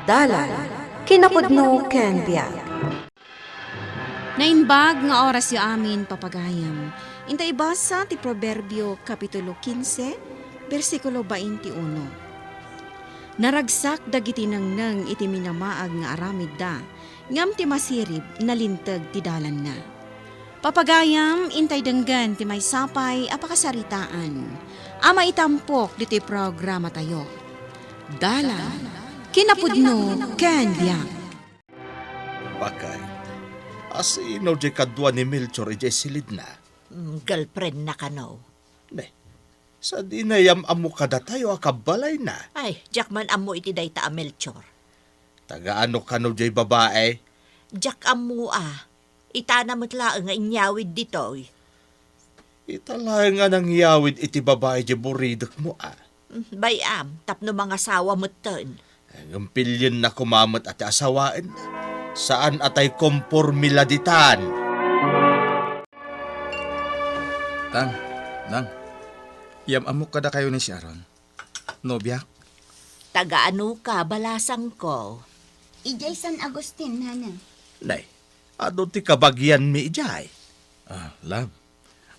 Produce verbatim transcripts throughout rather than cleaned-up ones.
Dalan, kinapudno ken biag. Naimbag nga orasyo amin, papagayam. Inta ibasa ti Proverbio, Kapitulo quince, bersikulo twenty-uno. Naragsak dagiti nengneng iti minamaag nga aramidda, ngem ti masirib, nalinteg ti dalanna. Papagayam, intay denggen ti maysa pay a pakasaritaan a maitampok ditoy programatayo. Dalan, kinapudno ken biag. Bakit? Asino diay kadua ni Melchor idiay silidna? Mm, girlfriendna kano. Ne, sadino yam-ammo kadatayo a kabbalayna? Ay, diak man ammo iti dayta a Melchor. Taga ano kano diay babae? Diak ammo a. Itana met laeng nga inyawid ditoy. Ita laeng a nangyawid iti babae diay buridekmo a. Mm, bay-am, tapno mangasawa metten. Ngem pilienna koma met a ti asawaenna. Saan a tay komporme la ditan. Tang, nang, yam-ammok kadakayo ni Sharon. Nobiak? Taga ano ka, balasangko? Idiay San Agustin, nanang. Nay, adu ti kabagianmi idiay? Ah, love.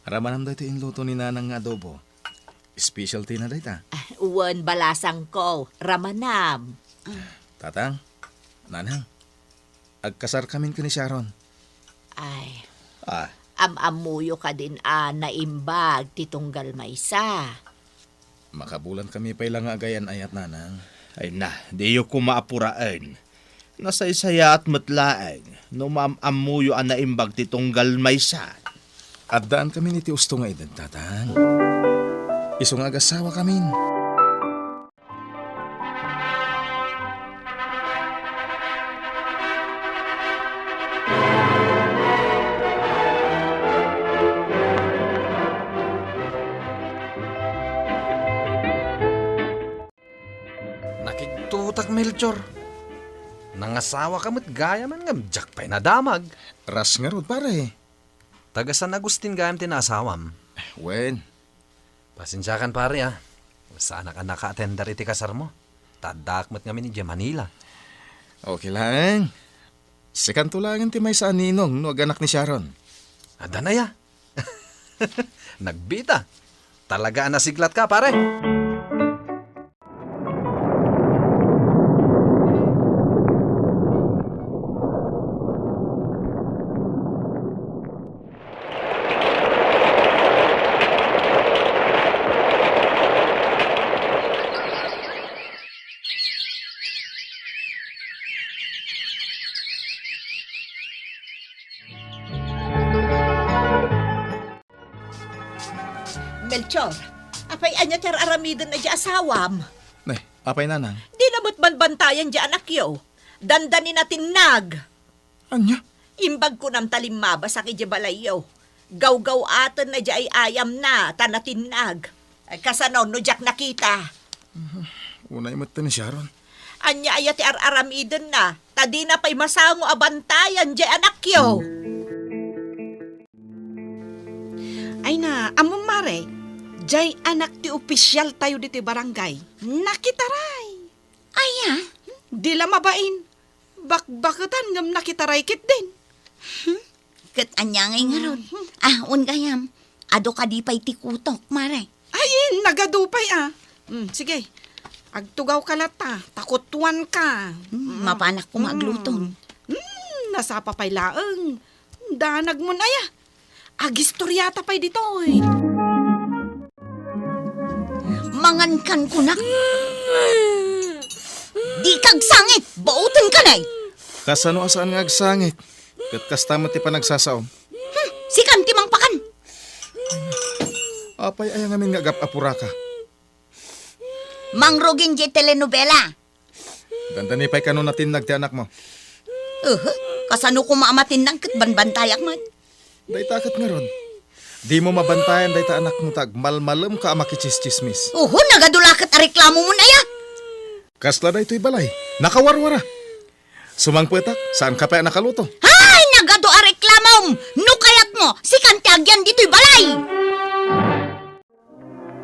Ramanam daytoy inluto ni nanang nga adobo. Specialty na dayta. Ah, wen, balasangko, ramanam. Tatang, nanang, agkasarkamin ken ni Sharon. Ay. Ah. Am-ammoyo kadin a naimbag ti tunggal maysa. Makabulankami pay la nga agay-an-ayat, nanang. Ay na, diyo koma apuraen. Nasaysayaat met laeng no maam-ammoyo a naimbag ti tunggal maysa. Addaankamin iti usto nga edad, tatang. Isu nga agasawakamin. Nakigtutak, Melchor. Nangasawaka met gayamen ngem diak pay nadamag. Ras ngarud, pare. Taga San Agustin gayam ti naasawam. Wen. Pasensiakan, pare, a. Saanak a naka-attender iti kasarmo. Ta addaak met ngamin idiay Manila. Okay laeng. Sikanto laengen ti maysa a ninong no aganak ni Sharon. Adda na ya. Nagbita. Talaga a nasiglatka, pare. Melchor, apay ania ti ar-aramidenna diay asawam? Nay, apay, nanang? Dina met banbantayan diay anakyo. Dandani natinnag. Ania? Imbag kunam ta limmabasak idiay balayyo. Gawgaw-atenna diay ay-ayamna ta natinnag. Ay, kasano no diak nakita? Unay met ni Sharon. Ania aya ti ar-aramidenna? Ta dina pay masango a bantayan diay anakyo. Ay na, ammom, mare, diay anak ti opisialtayo ditoy barangay. Nakitaray. Aya? Di la mabain. Bakbaketan ngem nakitaray ketdin. Hmm? Ket ania ngay ngarud? Mhm. Ah, wen gayam, adu kadi pay ti kutok, mare? Ay, nagadu pay, a. Hmm, sige. Agtugawka latta, ta kutuanka. Hmm, mapanak koma agluton. Hmm, nasapa pay laeng. Danagmon aya. Agistoriata pay ditoy. Mangankan kunak. Dika agsangit, baotenka, nay. Kasano a saan nga agsangit? Ket kasta met ti panagsasaom. Hmm, sikan ti mangpakan. Apay aya ngamin nga agap-apuraka? Mangrugin diay telenovela. Dandani pay kano natinnag ti anakmo? Uhu, kasano koma a matinnag ket banbantayak met? Dayta ket ngarud, dimo mabantayan dayta anakmo ta agmalmalemka a makitsismis. Uhu, nagadu la ket a reklamomon aya? Kasla daytoy balay, nakawarwara. Sumangpetak, saanka pay a nakaluto. Hay, nagadu a reklamom! No kayatmo, sikan ti agyan ditoy balay!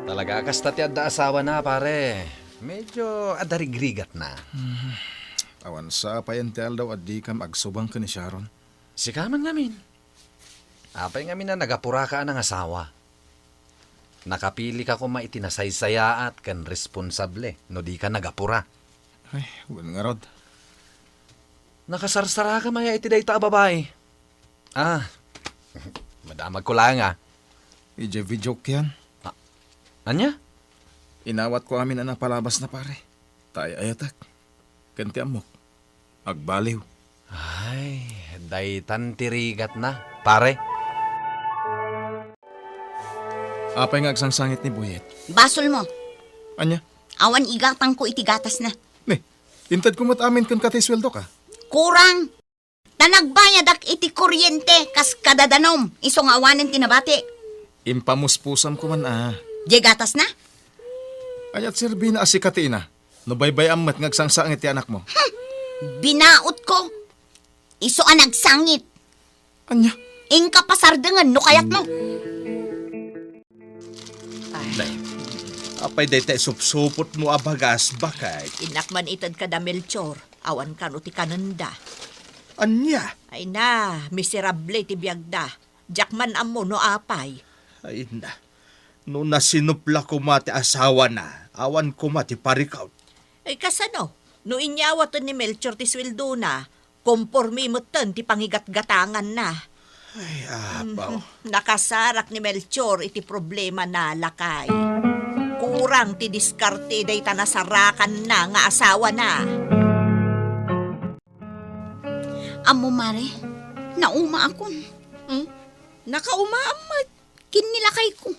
Talaga a kasta ti adda asawana, pare. Medyo adda rigrigatna. Hmm. Awan sa payen ti aldaw a dikam agsubang ken ni Sharon. Sika man ngamin. Apay ngamin a nagapuraka a nangasawa? Nakapilika koma iti nasaysayaat ken responsable no dika nagapura. Ay, wen ngarud. Nakasarsarakam aya iti dayta a babai? Ah, madamagko laeng a. Idiay videoke yan. Ah, ania? Inawatko amin a napalabasna, pare. Ta ay-ayatek. Ken ti ammok, agbaliw. Ay, daytan ti rigatna, pare. Apay nga agsangsangit ni Boyet? Basolmo. Ania? Awan igatangko iti gatasna. Ne, intedko met amin ken katay sueldoka. Kurang. Ta nagbayadak iti kuryente kas kada danum, isu nga awanen ti nabati. Impamuspusam koman a. Diay gatasna? Ania ti serbina a sika ti ina no baybay-am met nga agsangsangit ti anakmo? Hmm. Binautko. Isu a nagsangit. Ania? Inka pasardengen no kayatmo. Nay, apay dayta isupsupotmo a bagas, baket? Innak man ited kada Melchor, awan kano ti kanenda. Ania? Ay na, miserable ti biagda. Diak man ammo no apay. Ay na, no nasinupla koma ti asawana, awan koma ti parikut. Ay kasano? No inyawaten ni Melchor ti sueldona, kompormi metten ti pangigatgatanganna. Ay, apaw. Mhm. Nakasarak ni Melchor iti problemana, lakay. Kurang ti diskarte dayta nasarakanna nga asawana. Ammo, mare, naumaakon. Hmm? Nakaumaam met. Ken ni lakayko.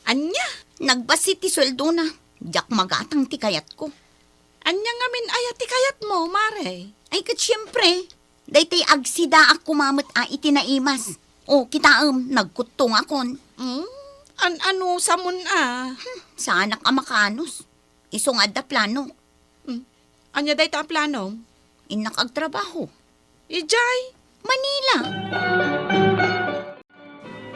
Ania? Nagbassit ti sueldona. Diak magatang ti kayatko. Ania ngamin aya ti kayatmo, mare? Ay, ket siempre, daytoy agsidaak koma met a iti naimas. O, kitaem, nagkuttongakon. Hmm? An-ano samon a? Hmm, saanak a makanos. Isu nga adda plano. Hmm. Ania dayta a plano? Innak agtrabaho. Idiay? Manila.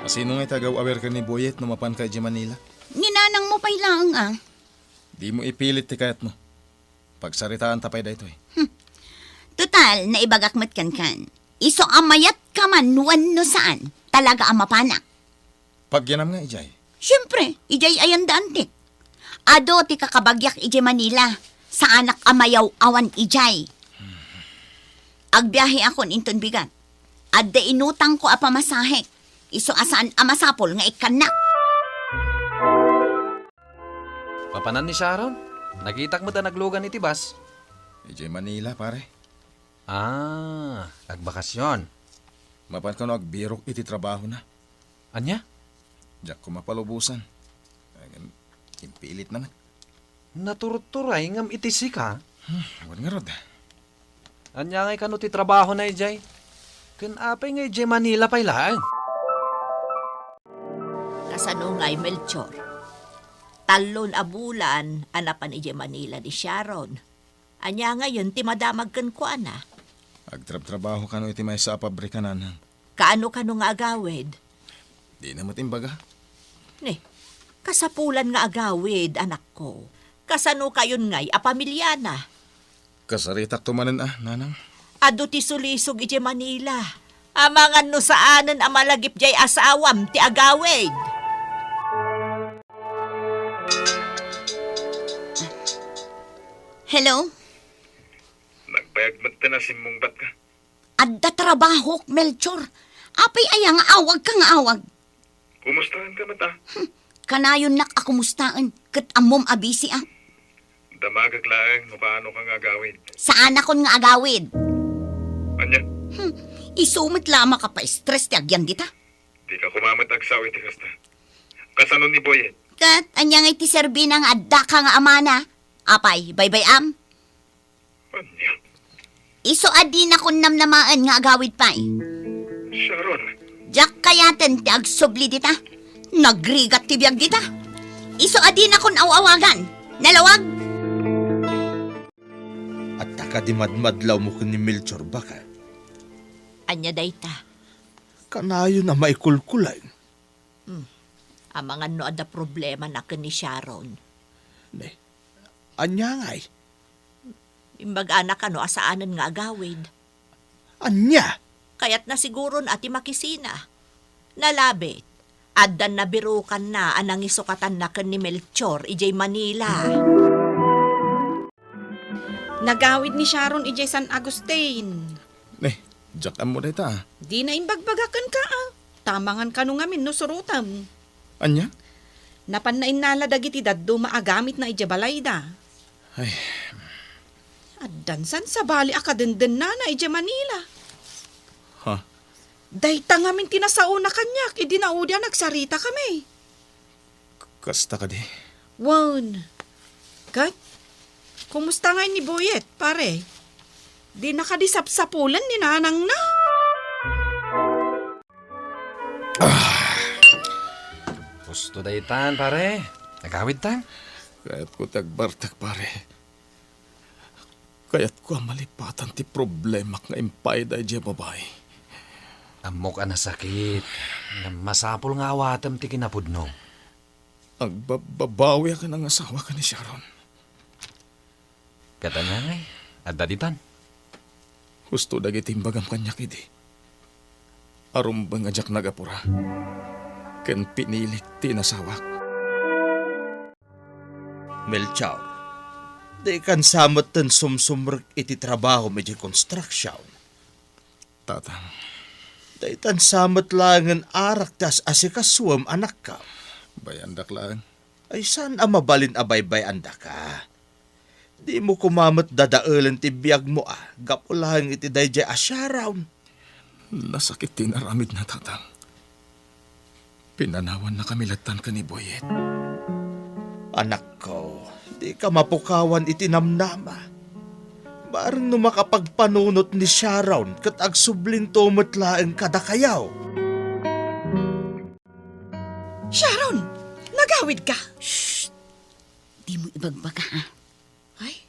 Asino nga iti agaw-awer ken ni Boyet no mapanka idiay Manila? Ni nanangmo pay laeng a. Dimo ipilit ti kayatmo. Pagsaritaanta pay daytoy. Hmm. Total, naibagak met kenkan. Isu a mayatka man wenno saan, talaga a mapanak. Pagyanam nga idiay? Siempre, idiay ayan da antik. Adu ti kakabagyak idiay Manila. Saanak a mayaw-awan idiay. Agbiaheakon inton bigat. Adda inutangko a pamasahek. Isu a saan a masapul nga ikkannak. Mapanan ni Sharon? Nakitak met a naglugan iti bus. Idiay Manila, pare. Ah, agbakasyon. Mapan kano agbirok iti trabahona. Ania? Diak koma palubosan. Ngem impilitna met. Naturturay ngem iti sika? Hmm, awan ngarud. Ania ngay kano ti trabahona idiay? Ken apay nga idiay Manila pay laeng? Kasano ngay, Melchor? Tallon a bulan a napan idiay Manila ni Sharon. Ania ngayen ti madamag kenkuana? Agtrabtrabaho kano iti maysa a pabrika, nanang. Kaano kano nga agawid? Dina met imbaga. Ne, kasapulan nga agawid, anakko. Kasano kayon ngay a pamiliana? Kasaritakto manen a, nanang. Adu ti sulisog idiay Manila. Amangan no saanen a malagip diay asawam ti agawid. Hello? Nagbayag met ti nasimmungbatka. Adda trabahok, Melchor. Apay aya nga awagka nga awag? Kumustaenka met a? Hmm, kanayonnak a kumustaen, ket ammom a bisiak. Damagek laeng no kaanoka nga agawid. Saanakon nga agawid. Ania? Hmm, isu met la a makapastress ti agyan dita. Dika koma met agsao iti kasta. Kasano ni Boyet? Ket ania ngay ti serbina nga addaka nga amana? Apay, baybay-am? Ania? Isu a dinakon namnamaen nga agawid pay. Sharon. Diak kayaten ti agsubli dita. Nagrigat ti biag dita. Isu a dinakon aw-awagan. Nalawag? Adda kadi madmadlawmo ken ni Melchor, baka? Ania dayta? Kanayon a maikulkulaeng. Hmm. Amangan no adda problemana ken ni Sharon. Ne, ania ngay? Imbagana kano a saanen nga agawid. Ania? Kayatna siguron a ti makisina. Nalabit, addan nabirukanna a nangisukatanna ken ni Melchor idiay Manila. Nagawid ni Sharon idiay San Agustin. Eh, diak ammo dayta. Dina imbagbagak kenka, a. Tamangan kano ngamin no surotem. Ania? Napanna innala dagiti dadduma a gamitna idiay balayda. Ay. Addan san sabali a kadendennana idiay Manila. Ha? Dayta ngamin ti nasaona kaniak idi naudi a nagsaritakami. K-, kasta kadi? Wen. Ket, kumusta ngay ni Boyet, pare? Dina kadi sapsapulen ni nanangna? Husto daytan, pare. Nagawidtan? Kayatko ti agbartek, pare. Kayatko a malipatan ti problemak nga impay daydiay babai. Ammok a nasakit. Ngem masapul nga awatem ti kinapudno. Agbababawiak a nangasawa ken ni Sharon. Ket ania ngay, adda ditan? Husto dagiti imbagam kaniak idi. Arumbeng a diak nagapura. Ken pinilik ti inasawak. Melchor, dikan sa metten sumsumrek iti trabahom iti construction. Tatang. Daytan sa met laengen arak ti as-asikasuem, anakko. Bayandak laeng. Ay, saan a mabalin a baybay-andaka? Dimo koma met dadaelen ti biagmo a gapu laeng iti daydiay a Sharon. Nasakit ti inaramidna, Tatang. Pinanawannakami lattan ken ni Boyet. Anakko, dika mapukawan iti namnama. Bareng no makapagpanunot ni Sharon ket agsublinto met laeng kadakayo. Sharon, nagawidka? Shh! Dimo ibagbaga, ha? Ay,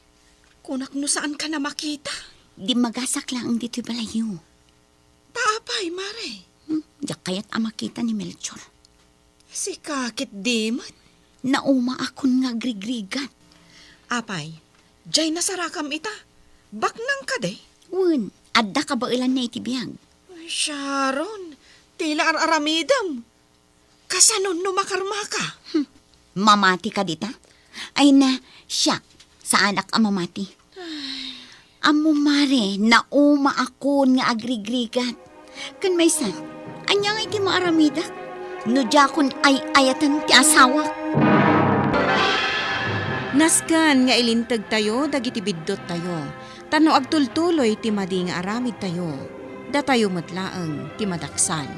kunak no saanka a makita. Dimmagasak laeng ditoy balayyo. Ta apay, mare? Hmm, diak kayat a makita ni Melchor. Sika ketdi met? Naumaakon nga agrigrigat. Apay, diay nasarakam ita? Baknang kadi? Wen, adda kabaelanna iti biag. Ay, Sharon, ti la ar-aramidem. Kasano no makarmaka? Hmm, mamati ka dita? Ay na, siak, saanak a mamati. Ammo, mare, naumaakon nga agrigrigat. Ken maysa, ania ngay ti maaramidak no diakon ay-ayaten ti asawak? Nasken nga ilintegtayo dagiti bidduttayo. Tapno agtultuloy ti madi nga aramidtayo, datayo met laeng ti madaksan.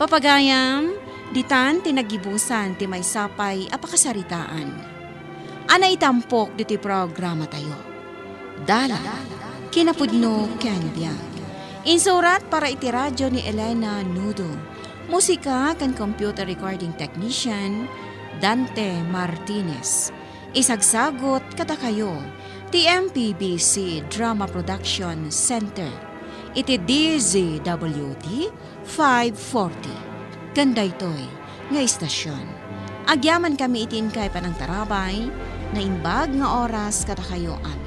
Papagayam, ditan ti naggibusan ti maysa pay a pakasaritaan a naitampok ditoy programatayo. Dalan, kinapudno ken biag. Insurat para iti radio ni Elena Nudo. Musika ken computer recording technician, Dante Martinez. Isagsagut kadakayo ti M P B C Drama Production Center iti D Z W T five forty. Ken daytoy nga istasyon, agyamankami iti inkay panangtarabay, naimbag nga oras kadakayo amin.